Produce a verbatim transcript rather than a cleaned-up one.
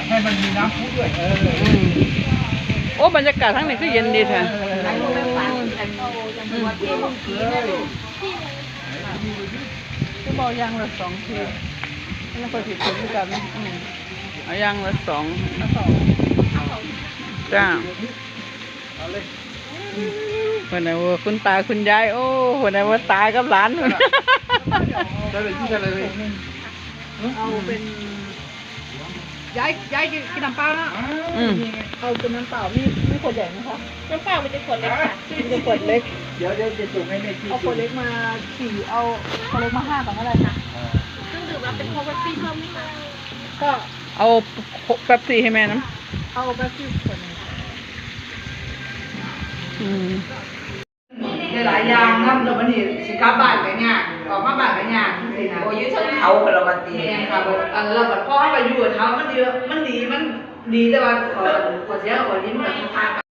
ให้มันมีน้ำพุด้วย เออ อืม โอ้ บรรยากาศทางนี้คือเย็นดีแท้ อืม คือบ่เอาอย่างละสองที แล้วก็สิถึงกัน อืม เอาอย่างละสอง เอาสอง จ้า เอาเลย เพิ่นน่ะว่าคุณตาคุณยาย โอ้ เพิ่นน่ะว่าตากับหลาน ได้เลย พี่ได้เลย เอาเป็น ยาย ยายกิน กินน้ำเปล่านะ อืม เอาเป็นน้ำเปล่า มี มีขวดใหญ่ไหมคะ น้ำเปล่ามันจะขวดเล็กค่ะ มันจะขวดเล็ก เดี๋ยว เดี๋ยวจะส่งให้แม่ชี เอาขวดเล็กมาสี่ เอาขวดเล็กมาห้าก่อนก็ได้ค่ะ อ่า เครื่องดื่มเอาเป็นโค้กเป๊ปซี่เพิ่มไหมคะ ก็ เอาเป๊ปซี่ให้แม่นำ เอาเป๊ปซี่ขวดหนึ่งค่ะ อืม ได้หลายอย่างนำ แล้วบัดนี้สิกลับบ้านก็ยาก ออกมาบ้านก็ยากจังซี่นะ โอ้ อยู่เทิงเขาพุ่นล่ะบัดนี้ แม่นค่ะ บ่ อัน แล้วบัดพอเฮาไปอยู่กับเขา มันดี มันดี มันดี แต่ว่าข้อ ข้อเสียข้อดีมันก็ต้องพาไป